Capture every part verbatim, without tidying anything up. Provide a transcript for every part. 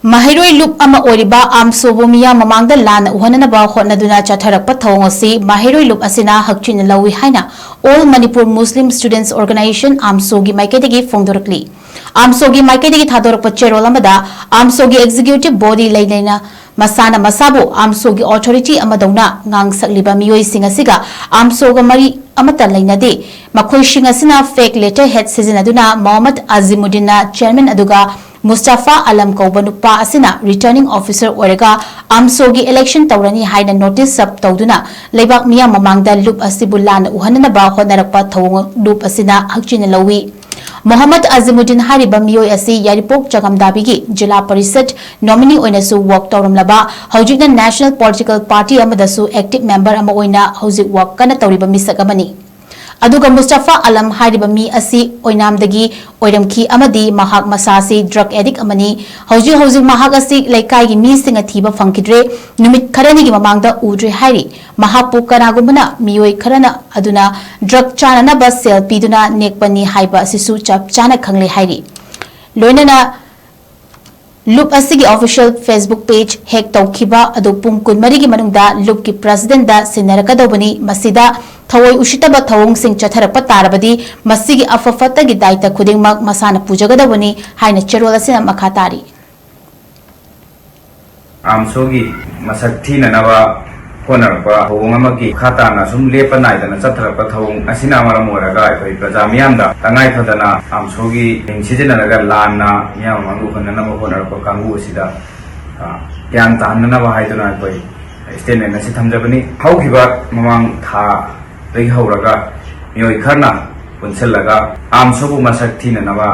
ꯃꯍꯩꯔꯣꯏ ꯂꯨꯞ ꯑꯃ ꯑꯣꯏꯔꯤꯕ ꯑꯥꯝꯁꯣꯕꯨ ꯃꯤꯌꯥꯝ ꯃꯃꯥꯡꯗ ꯂꯥꯟꯅ ꯎꯍꯟꯅꯅꯕ ꯍꯣꯠꯅꯗꯨꯅ ꯆꯠꯊꯔꯛꯄ ꯊꯧꯑꯣꯡ ꯑꯁꯤ ꯃꯍꯩꯔꯣꯏ ꯂꯨꯞ ꯑꯁꯤꯅ ꯍꯛꯆꯤꯟꯅ ꯂꯧꯏ ꯍꯥꯏꯅ All Manipur Muslim Students Organisation, ꯑꯥꯝꯁꯣꯒꯤ ꯃꯥꯏꯀꯩꯗꯒꯤ ꯐꯣꯡꯗꯣꯔꯛꯂꯤ꯫ ꯑꯥꯝꯁꯣꯒꯤ ꯃꯥꯏꯀꯩꯗꯒꯤ ꯊꯥꯗꯣꯔꯛꯄ ꯆꯦꯔꯣꯜ ꯑꯃꯗ ꯑꯥꯝꯁꯣꯒꯤ executive body ꯂꯩ ꯂꯩꯅ ꯃꯁꯥꯅ ꯃꯁꯥꯕꯨ ꯑꯥꯝꯁꯣꯒꯤ authority ꯑꯃꯗꯧꯅ ꯉꯥꯡꯁꯛꯂꯤꯕ ꯃꯤꯑꯣꯏꯁꯤꯡ ꯑꯁꯤꯒ ꯑꯥꯝꯁꯣꯒ ꯃꯔꯤ ꯑꯃꯠꯇ ꯂꯩꯅꯗꯦ꯫ ꯃꯈꯣꯏꯁꯤꯡ ꯑꯁꯤꯅ fake letterhead ꯁꯤꯖꯤꯟꯅꯗꯨꯅ ꯃꯣꯍꯝꯃꯗ ꯑꯖꯤꯃꯨꯗꯤꯟꯅ chairman ꯑꯗꯨꯒ ꯃꯨꯁꯇꯥꯐꯥ ꯑꯂꯝ ꯀꯧꯕ ꯅꯨꯄꯥ ꯑꯁꯤꯅ returning officer ꯑꯣꯏꯔꯒ ꯑꯥꯝꯁꯣꯒꯤ election ꯇꯧꯔꯅꯤ ꯍꯥꯏꯅ notice serve ꯇꯧꯗꯨꯅ ꯂꯩꯕꯥꯛ ꯃꯤꯌꯥꯝ ꯃꯃꯥꯡꯗ ꯂꯨꯞ ꯑꯁꯤꯕꯨ ꯂꯥꯟꯅ ꯎꯍꯟꯅꯅꯕ ꯍꯣꯠꯅꯔꯛꯄ ꯊꯧꯑꯣꯡ ꯂꯨꯞ ꯑꯁꯤꯅ ꯍꯛꯆꯤꯟꯅ ꯂꯧꯏ꯫ ꯃꯣꯍꯝꯃꯗ ꯑꯖꯤꯃꯨꯗꯤꯟ ꯍꯥꯏꯔꯤꯕ ꯃꯤꯑꯣꯏ ꯑꯁꯤ ꯌꯥꯏꯔꯤꯄꯣꯛ ꯆꯒꯝꯗꯥꯕꯤꯒꯤ ꯖꯤꯂꯥ ꯄꯔꯤꯁꯠ nominee ꯑꯣꯏꯅꯁꯨ work ꯇꯧꯔꯝꯂꯕ, ꯍꯧꯖꯤꯛꯅ national political party ꯑꯃꯗꯁꯨ active member ꯑꯃ ꯑꯣꯏꯅ ꯍꯧꯖꯤꯛ work ꯀꯟꯅ ꯇꯧꯔꯤꯕ ꯃꯤꯁꯛ ꯑꯃꯅꯤ꯫ ꯑꯗꯨꯒ ꯃꯨꯁꯇꯐꯥ ꯑꯂꯝ ꯍꯥꯏꯔꯤꯕ ꯃꯤ ꯑꯁꯤ ꯑꯣꯏꯅꯥꯝꯗꯒꯤ ꯑꯣꯏꯔꯝꯈꯤ ꯑꯃꯗꯤ ꯃꯍꯥꯛ ꯃꯁꯥ ꯑꯁꯤ drug addict ꯑꯃꯅꯤ꯫ ꯍꯧꯖꯤꯛ ꯍꯧꯖꯤꯛ ꯃꯍꯥꯛ ꯑꯁꯤ ꯂꯩꯀꯥꯏꯒꯤ ꯃꯤꯁꯤꯡꯅ ꯊꯤꯕ ꯐꯪꯈꯤꯗ꯭ꯔꯦ꯫ ꯅꯨꯃꯤꯠ ꯈꯔꯅꯤꯒꯤ ꯃꯃꯥꯡꯗ ꯎꯗ꯭ꯔꯦ ꯍꯥꯏꯔꯤ꯫ ꯃꯍꯥꯛꯄꯨ ꯀꯅꯥꯒꯨꯝꯕꯅ ꯃꯤꯑꯣꯏ ꯈꯔꯅ ꯑꯗꯨꯅ drug ꯆꯥꯅꯅꯕ ꯁꯦꯜ ꯄꯤꯗꯨꯅ ꯅꯦꯛꯄꯅꯤ ꯍꯥꯏꯕ ꯑꯁꯤꯁꯨ ꯆꯞ ꯆꯥꯅ ꯈꯪꯂꯦ ꯍꯥꯏꯔꯤ꯫ ꯂꯣꯏꯅꯅ ꯂꯨꯞ ꯑꯁꯤꯒꯤ official Facebook page hack ꯇꯧꯈꯤꯕ ꯑꯗꯨ ꯄꯨꯡ ꯀꯨꯟꯃꯔꯤꯒꯤ ꯃꯅꯨꯡꯗ ꯂꯨꯞꯀꯤ presidentꯗ ꯁꯤꯟꯅꯔꯛꯀꯗꯧꯕꯅꯤ꯫ ꯃꯁꯤꯗ ꯊꯑꯣꯏ ꯎꯁꯤꯠꯇꯕ ꯊꯧꯑꯣꯡꯁꯤꯡ ꯆꯠꯊꯔꯛꯄ ꯇꯥꯔꯕꯗꯤ ꯃꯁꯤꯒꯤ ꯑꯐ ꯐꯠꯇꯒꯤ ꯗꯥꯏꯇ ꯈꯨꯗꯤꯡꯃꯛ ꯃꯁꯥꯅ ꯄꯨꯖꯒꯗꯧꯕꯅꯤ ꯍꯥꯏꯅ ꯆꯦꯔꯣꯜ ꯑꯁꯤꯅ ꯃꯈꯥ ꯇꯥꯔꯤ꯫ ꯑꯥꯝꯁꯣꯒꯤ ꯃꯁꯛ ꯊꯤꯅꯅꯕ ꯍꯣꯠꯅꯔꯛꯄ ꯊꯧꯑꯣꯡ ꯑꯃꯒꯤ ꯃꯈꯥ ꯇꯥꯅ ꯁꯨꯝ ꯂꯦꯞꯄ ꯅꯥꯏꯗꯅ ꯆꯠꯊꯔꯛꯄ ꯊꯧꯑꯣꯡ ꯑꯁꯤꯅ ꯃꯔꯝ ꯑꯣꯏꯔꯒ ꯑꯩꯈꯣꯏ ꯄ꯭ꯔꯖꯥ ꯃꯤꯌꯥꯝꯗ ꯇꯉꯥꯏ ꯐꯗꯅ ꯑꯥꯝꯁꯣꯒꯤ ꯃꯤꯡ ꯁꯤꯖꯤꯟꯅꯔꯒ ꯂꯥꯟꯅ ꯃꯤꯌꯥꯝ ꯃꯃꯥꯡꯗ ꯎꯍꯟꯅꯅꯕ ꯍꯣꯠꯅꯔꯛꯄ ꯀꯥꯡꯕꯨ ꯑꯁꯤꯗ, ꯑ, ꯒ꯭ꯌꯥꯟ ꯇꯥꯍꯟꯅꯅꯕ ꯍꯥꯏꯗꯨꯅ ꯑꯩꯈꯣꯏ statement ꯑꯁꯤ ꯊꯝꯖꯕꯅꯤ꯫ ꯍꯧꯈꯤꯕ ꯃꯃꯥꯡ ꯊꯥꯗꯒꯤ ꯍꯧꯔꯒ ꯃꯤꯑꯣꯏ ꯈꯔꯅ ꯄꯨꯟꯁꯤꯜꯂꯒ ꯑꯥꯝꯁꯣꯕꯨ ꯃꯁꯛ ꯊꯤꯅꯅꯕ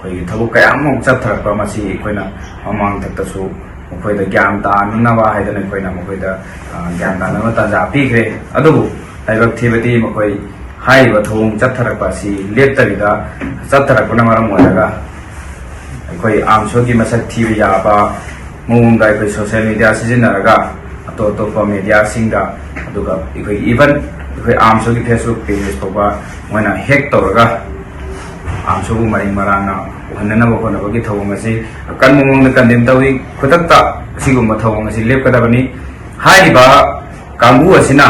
ꯑꯩꯈꯣꯏꯒꯤ ꯊꯕꯛ ꯀꯌꯥ ꯑꯃ ꯆꯠꯊꯔꯛꯄ, ꯃꯁꯤ ꯑꯩꯈꯣꯏꯅ ꯃꯃꯥꯡꯊꯛꯇꯁꯨ ꯃꯈꯣꯏꯗ ꯒ꯭ꯌꯥꯟ ꯇꯥꯅꯅꯕ ꯍꯥꯏꯗꯅ ꯑꯩꯈꯣꯏꯅ ꯃꯈꯣꯏꯗ, ꯑ, ꯒ꯭ꯌꯥꯟ ꯇꯥꯅꯕ ꯇꯥꯟꯖꯥ ꯄꯤꯈ꯭ꯔꯦ꯫ ꯑꯗꯨꯕꯨ ꯂꯥꯏꯕꯛ ꯊꯤꯕꯗꯤ ꯃꯈꯣꯏ ꯍꯥꯏꯔꯤꯕ ꯊꯧꯑꯣꯡ ꯆꯠꯊꯔꯛꯄ ꯑꯁꯤ ꯂꯦꯞꯇꯕꯤꯗ ꯆꯠꯊꯔꯛꯄꯅ ꯃꯔꯝ ꯑꯣꯏꯔꯒ ꯑꯩꯈꯣꯏ ꯑꯥꯝꯁꯣꯒꯤ ꯃꯁꯛ ꯊꯤꯕ ꯌꯥꯕ ꯃꯑꯣꯡꯗ ꯑꯩꯈꯣꯏ social media ꯁꯤꯖꯤꯟꯅꯔꯒ ꯑꯇꯣꯞ ꯑꯇꯣꯞꯄ mediaꯁꯤꯡꯗ, ꯑꯗꯨꯒ ꯑꯩꯈꯣꯏ even ꯑꯩꯈꯣꯏ ꯑꯥꯝꯁꯣꯒꯤ Facebook page ꯐꯥꯎꯕ ꯃꯣꯏꯅ hack ꯇꯧꯔꯒ ꯑꯥꯔꯝꯁ ꯁꯣꯕꯨ ꯃꯔꯩ ꯃꯔꯥꯡꯅ ꯎꯍꯟꯅꯅꯕ ꯍꯣꯠꯅꯕꯒꯤ ꯊꯧꯑꯣꯡ ꯑꯁꯤ ꯑꯀꯟꯕ ꯃꯑꯣꯡꯗ ꯀꯟꯗꯦꯝ ꯇꯧꯏ꯫ ꯈꯨꯗꯛꯇ ꯑꯁꯤꯒꯨꯝꯕ ꯊꯧꯑꯣꯡ ꯑꯁꯤ ꯂꯦꯞꯀꯗꯕꯅꯤ꯫ ꯍꯥꯏꯔꯤꯕ ꯀꯥꯡꯕꯨ ꯑꯁꯤꯅ,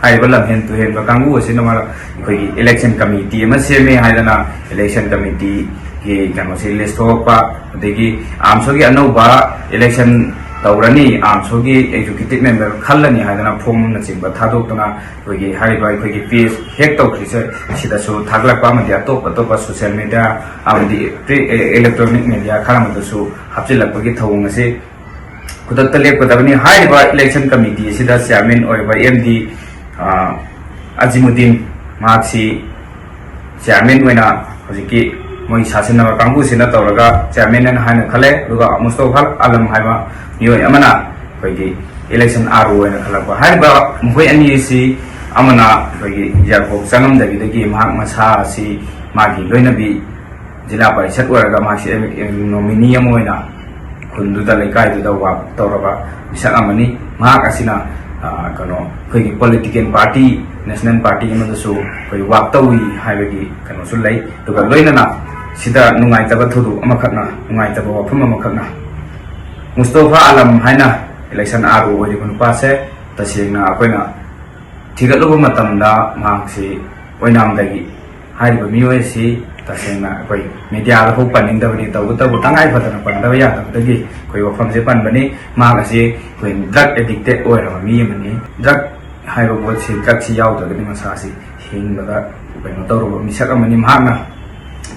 ꯍꯥꯏꯔꯤꯕ ꯂꯝꯍꯦꯟ ꯇꯨꯍꯦꯟꯕ ꯀꯥꯡꯕꯨ ꯑꯁꯤꯅ ꯃꯔ-, ꯑꯩꯈꯣꯏꯒꯤ ꯏꯂꯦꯛꯁꯟ ꯀꯃꯤꯇꯤ ꯑꯃ ꯁꯦꯝꯃꯦ ꯍꯥꯏꯗꯅ ꯏꯂꯦꯛꯁꯟ ꯀꯃꯤꯇꯤꯒꯤ ꯀꯩꯅꯣꯁꯤ ꯂꯤꯁ ꯊꯣꯛꯂꯛꯄ, ꯑꯗꯒꯤ ꯑꯥꯔꯝꯁ ꯁꯣꯒꯤ ꯑꯅꯧꯕ ꯏꯂꯦꯛꯁꯟ ꯇꯧꯔꯅꯤ, ꯑꯥꯔꯝꯁ ꯁꯣꯒꯤ ꯑꯦꯛꯖꯤꯀ꯭ꯌꯨꯇꯤꯚ ꯃꯦꯝꯕꯔ ꯈꯜꯂꯅꯤ ꯍꯥꯏꯗꯅ ꯐꯣꯝꯅꯆꯤꯡꯕ ꯊꯥꯗꯣꯛꯇꯨꯅ ꯑꯩꯈꯣꯏꯒꯤ ꯍꯥꯏꯔꯤꯕ ꯑꯩꯈꯣꯏꯒꯤ ꯄꯦꯖ ꯍꯦꯛ ꯇꯧꯈ꯭ꯔꯤꯁꯦ ꯁꯤꯗꯁꯨ ꯊꯥꯒꯠꯂꯛꯄ ꯑꯃꯗꯤ ꯑꯇꯣꯞ ꯑꯇꯣꯞꯄ ꯁꯣꯁꯤꯌꯦꯜ ꯃꯦꯗꯤꯌꯥ ꯑꯃꯗꯤ ꯄ꯭ꯔꯤ-, ꯑꯦ-, ꯏꯂꯦꯛꯇ꯭ꯔꯣꯅꯤꯛ ꯃꯦꯗꯤꯌꯥ ꯈꯔ ꯑꯃꯗꯁꯨ ꯍꯥꯞꯆꯤꯜꯂꯛꯄꯒꯤ ꯊꯧꯑꯣꯡ ꯑꯁꯤ ꯈꯨꯗꯛꯇ ꯂꯦꯞꯀꯗꯕꯅꯤ꯫ ꯍꯥꯏꯔꯤꯕ ꯏꯂꯦꯛꯁꯟ ꯀꯃꯤꯇꯤ ꯑꯁꯤꯗ ꯆꯤꯌꯥꯔꯃꯦꯟ ꯑꯣꯏꯔꯤꯕ ꯑꯦꯝ ꯗꯤ, ꯑ, ꯑꯖꯤꯃꯨꯗꯤꯟ, ꯃꯍꯥꯛꯁꯤ ꯆꯤꯌꯥꯔꯃꯦꯟ ꯑꯣꯏꯅ ꯍꯧꯖꯤꯛꯀꯤ ꯃꯣꯏ ꯁꯥꯁꯤꯟꯅꯕ ꯀꯥꯡꯕꯨꯁꯤꯅ ꯇꯧꯔꯒ ꯆꯤꯌꯥꯔꯃꯦꯟ ꯑꯅ ꯍꯥꯏꯅ ꯈꯜꯂꯦ꯫ ꯑꯗꯨꯒ ꯃꯨꯁꯇꯣꯐꯥ ꯑꯂꯝ ꯍꯥꯏꯕ ꯃꯤꯑꯣꯏ ꯑꯃꯅ ꯑꯩꯈꯣꯏꯒꯤ ꯏꯂꯦꯛꯁꯟ ꯑꯥꯔ ꯑꯣ ꯑꯣꯏꯅ ꯈꯜꯂꯛꯄ꯫ ꯍꯥꯏꯔꯤꯕ ꯃꯈꯣꯏ ꯑꯅꯤ ꯑꯁꯤ ꯑꯃꯅ ꯑꯩꯈꯣꯏꯒꯤ ꯌꯥꯔꯀꯣꯛ ꯆꯪꯉꯝꯗꯕꯤꯗꯒꯤ ꯃꯍꯥꯛ ꯃꯁꯥ ꯑꯁꯤ ꯃꯥꯒꯤ ꯂꯣꯏꯅꯕꯤ ꯖꯤꯂꯥ ꯄꯔꯤꯁꯠ ꯑꯣꯏꯔꯒ ꯃꯍꯥꯛꯁꯤ ꯅꯣꯃꯤꯅꯤ ꯑꯃ ꯑꯣꯏꯅ ꯈꯨꯟꯗꯨꯗ, ꯂꯩꯀꯥꯏꯗꯨꯗ ꯋꯥꯛ ꯇꯧꯔꯕ ꯃꯤꯁꯛ ꯑꯃꯅꯤ꯫ ꯃꯍꯥꯛ ꯑꯁꯤꯅ, ꯑ, ꯀꯩꯅꯣ, ꯑꯩꯈꯣꯏꯒꯤ ꯄꯣꯂꯤꯇꯤꯀꯦꯜ ꯄꯥꯔꯇꯤ, ꯅꯦꯁꯅꯦꯜ ꯄꯥꯔꯇꯤ ꯑꯃꯗꯁꯨ ꯑꯩꯈꯣꯏ ꯋꯥꯛ ꯇꯧꯏ ꯍꯥꯏꯕꯒꯤ ꯀꯩꯅꯣꯁꯨ ꯂꯩ꯫ ꯑꯗꯨꯒ ꯂꯣꯏꯅꯅ ꯁꯤꯗ ꯅꯨꯡꯉꯥꯏꯇꯕ ꯊꯧꯗꯣꯛ ꯑꯃꯈꯛꯅ, ꯅꯨꯡꯉꯥꯏꯇꯕ ꯋꯥꯐꯝ ꯑꯃꯈꯛꯅ, ꯃꯨꯁꯇꯣꯐꯥ ꯑꯂꯝ ꯍꯥꯏꯅ ꯏꯂꯦꯛꯁꯟ ꯑꯥꯔ ꯑꯣ ꯑꯣꯏꯔꯤꯕ ꯅꯨꯄꯥꯁꯦ ꯇꯁꯦꯡꯅ ꯑꯩꯈꯣꯏꯅ ꯊꯤꯒꯠꯂꯨꯕ ꯃꯇꯝꯗ ꯃꯍꯥꯛꯁꯤ ꯑꯣꯏꯅꯥꯝꯗꯒꯤ꯫ ꯍꯥꯏꯔꯤꯕ ꯃꯤꯑꯣꯏ ꯑꯁꯤ ꯇꯁꯦꯡꯅ ꯑꯩꯈꯣꯏ ꯃꯦꯗꯤꯌꯥꯗ ꯐꯥꯎ ꯄꯟꯅꯤꯡꯗꯕꯅꯤ, ꯇꯧꯕꯇꯕꯨ ꯇꯉꯥꯏ ꯐꯗꯅ ꯄꯟꯗꯕ ꯌꯥꯗꯕꯗꯒꯤ ꯑꯩꯈꯣꯏ ꯋꯥꯐꯝꯁꯦ ꯄꯟꯕꯅꯤ꯫ ꯃꯍꯥꯛ ꯑꯁꯤ ꯑꯩꯈꯣꯏ ꯗ꯭ꯔꯒ ꯑꯦꯗꯤꯛꯇꯦꯠ ꯑꯣꯏꯔꯕ ꯃꯤ ꯑꯃꯅꯤ꯫ ꯗ꯭ꯔꯒ ꯍꯥꯏꯕ ꯄꯣꯠꯁꯤ, ꯗ꯭ꯔꯒꯁꯤ ꯌꯥꯎꯗ꯭ꯔꯒꯗꯤ ꯃꯁꯥꯁꯤ ꯍꯤꯡꯕꯗ ꯀꯩꯅꯣ ꯇꯧꯔꯕ ꯃꯤꯁꯛ ꯑꯃꯅꯤ꯫ ꯃꯍꯥꯛꯅ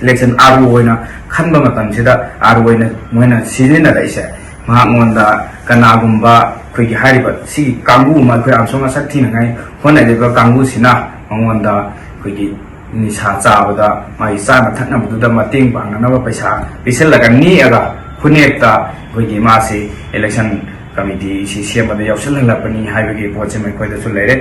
ꯏꯂꯦꯛꯁꯟ ꯑꯥꯔ ꯑꯣ ꯑꯣꯏꯅ ꯈꯟꯕ ꯃꯇꯝꯁꯤꯗ, ꯑꯥꯔ ꯑꯣ ꯑꯣꯏꯅ ꯃꯣꯏꯅ ꯁꯤꯖꯤꯟꯅꯔꯛꯏꯁꯦ, ꯃꯉꯣꯟꯗ ꯀꯅꯥꯒꯨꯝꯕ ꯑꯩꯈꯣꯏꯒꯤ ꯍꯥꯏꯔꯤꯕ ꯁꯤꯒꯤ ꯀꯥꯡꯕꯨ ꯑꯃ, ꯑꯩꯈꯣꯏ ꯑꯥꯔꯝꯁ ꯁꯣ ꯃꯁꯛ ꯊꯤꯅꯉꯥꯏ ꯍꯣꯠꯅꯔꯤꯕ ꯀꯥꯡꯕꯨꯁꯤꯅ ꯃꯉꯣꯟꯗ ꯑꯩꯈꯣꯏꯒꯤ ꯅꯤꯁꯥ ꯆꯥꯕꯗ, ꯃꯥꯒꯤ ꯆꯥꯅ ꯊꯛꯅꯕꯗꯨꯗ ꯃꯇꯦꯡ ꯄꯥꯡꯅꯅꯕ ꯄꯩꯁꯥ ꯄꯤꯁꯤꯜꯂꯒ ꯅꯦꯛꯑꯒ ꯈꯨꯅꯦꯛꯇ ꯑꯩꯈꯣꯏꯒꯤ ꯃꯥꯁꯤ ꯏꯂꯦꯛꯁꯟ ꯀꯃꯤꯇꯤꯁꯤ ꯁꯦꯝꯕꯗ ꯌꯥꯎꯁꯜꯍꯜꯂꯛꯄꯅꯤ ꯍꯥꯏꯕꯒꯤ ꯄꯣꯠꯁꯤꯃ ꯑꯩꯈꯣꯏꯗꯁꯨ ꯂꯩꯔꯦ꯫